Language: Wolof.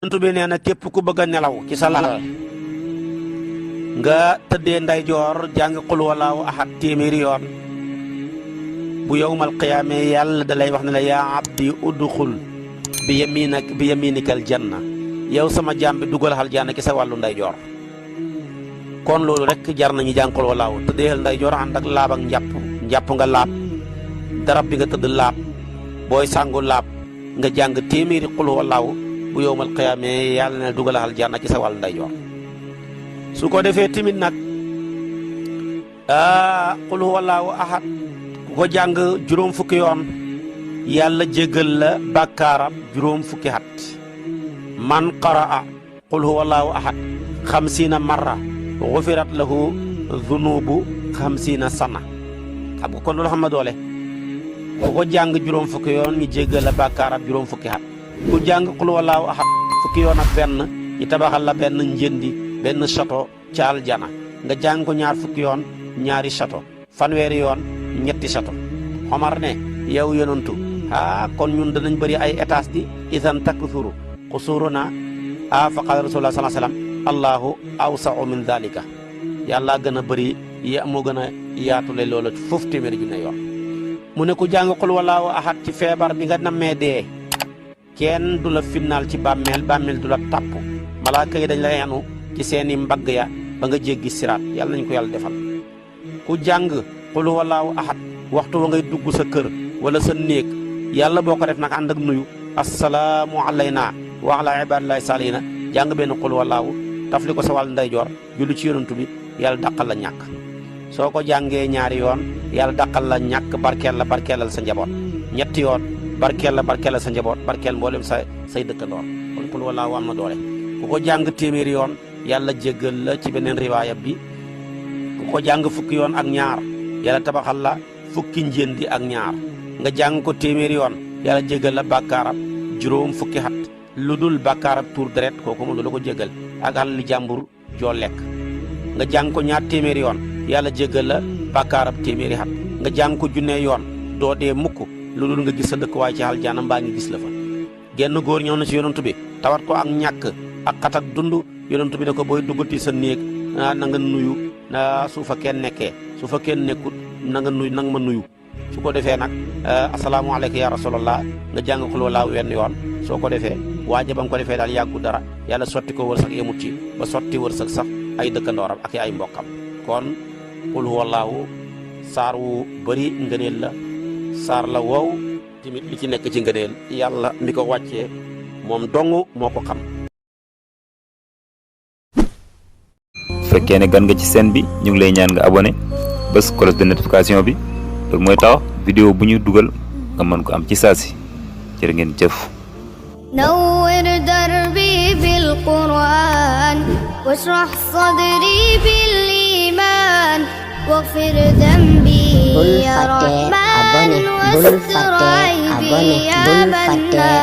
yonent bi nee na képp ku bëgg a nelaw ci sa lal nga tëddee ndeyjoor jàng qul walaahu ahad téeméeri yoon bu yowmal qiyaame yàlla da lay wax ne la yaa abdi udxul bi yaminikal janna yow sama jaam bi dugal aljanna ci sa wàllu ndeyjoor. kon loolu rek jar nañu jàng qul walaahu tëddeexal ndeyjoor ànd ak laab ak njàpp nga laab darab bi nga tëdd laab booy sàngu laab nga jàng téeméeri qul walaahu bu yowmal qiyaame yàlla ne dugal aljanna ci sa wàllu ndeyjoor. su ko defee timit nag qul huwallaahu ahad ku ko jàng juróom fukki yoon yàlla jéggal la bàkkaaram juróom fukki at. man qaraa qul huwallaahu ahad 50 marra gufirat lahu zunubu 50 sana. xam nga kon loolu xam na doole. ku ko jàng juróom fukki yoon ñu jéggal la bàkkaaram juróom fukki at. ku jàng qul huwallaahu ahad fukki yoon ak benn ñu tabaxal la benn njëndi benn château ca aljana nga jàng ko ñaar fukki yoon ñaari château fanweeri yoon ñetti château. Omar ne yow yonantu kon ñun danañ bëri ay étage di isan takthuru qusuruna fa qala rasulullah sallallahu alayhi wasallam allahu awsa'u min dhalika. yàlla gën a bëri moo gën a yaatule loolu foofu téeméeri junne yoon. mu ne ku jàng qul wallahu ahad ci feebar bi nga nammee dee kenn du la finnaal ci bàmmeel du la tàpp malaaka yi dañ la yanu ci seeni mbagg ya ba nga jéggi siraat yàlla nañ ko yàlla defal. ku jàng qul huwallaahu ahad waxtu wa ngay dugg sa kër wala sa néeg yàlla boo ko def nag ànd ak nuyu assalaamu alayna wa ala ibadillahi saalihina jàng benn qul huwallaahu tafli ko sa wàll ndeyjoor julli ci yonantu bi yàlla dàqal la ñàkk. soo ko jàngee ñaari yoon yàlla dàqal la ñàkk barkeelal sa njaboot ñetti yoon barkeelal sa njaboot barkeel mboolem say dëkkandoor. kon qul huwallaahu am na doole. ku ko jàng téeméeri yoon yàlla jéggal la ci beneen riwaaya bi ku ko jàng fukki yoon ak ñaar yàlla tabaxal la fukki njëndi ak ñaar nga jàng ko téeméeri yoon yàlla jéggal la bàkkaarab juróom fukki xat lu dul bàkkaarab tuur deret kooku moom du la ko jéggal ak xal li jàmbur joo lekk. nga jàng ko ñaar téeméeri yoon yàlla jéggal la bàkkaarab téeméeri xat nga jàng ko junne yoon doo dee mukk lu dul nga gis sa dëkkuwaay ci aljana mbaa ngi gis la fa. genn góor ñëw na ci yonantu bi tawat ko ak ñàkk ak xat ak dund yonantu bi ne ko booy duggati sa néeg na nga nuyu su fa kenn nekkee su fa kenn nekkut na nga ma nuyu. su ko defee nag asalaamaaleykum ya rasulallah nga jàng qul huwallaahu wenn yoon soo ko defee waaja ba nga ko defee daal yàggu dara yàlla sotti ko wërsëg yemut ci ba sotti wërsëg sax ay dëkkandooram ak ay mbokkam. kon qul huwallaahu saar wu bëri ngëneel la saar la wow tamit li ci nekk ci ngëneel yàlla mi ko wàccee moom dong moo ko xam. bu fekkee ne gan nga ci chaîne bi ñu ngi lay ñaan nga abonné bés cloche de notification bi loolu mooy tax vidéo bu ñu dugal nga mën ko am ci saasi jërë ngeen jëf. نور دربي بالقرآن واشرح صدري بالإيمان واغفر ذنبي يا رحمن واستر عيبي يا منان.